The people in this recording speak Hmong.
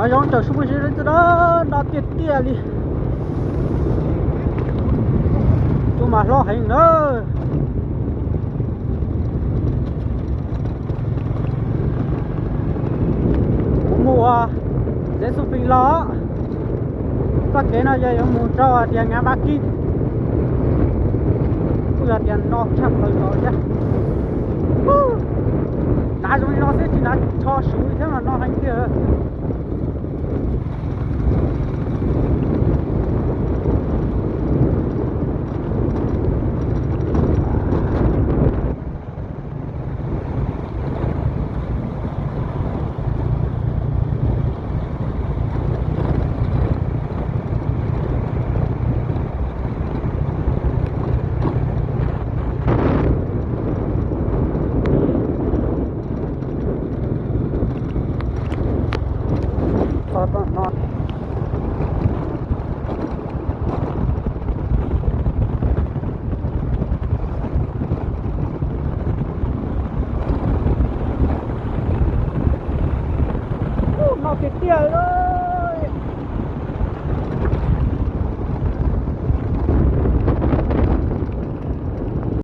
Nov zoo raws sub phooj ywg, no tiaj tiaj li. Cua mas hlob heev na. Kuv mus ua Zeb Xub Fij los, txoj kev no yog yuav mus rau tias Ngas Npab Kib, kuj yog tias no tshaj plaws zos thiab. Hnav zoo li no xwb tsis hnav tsho suv thiab mas no heev tiag. No tiag tiag.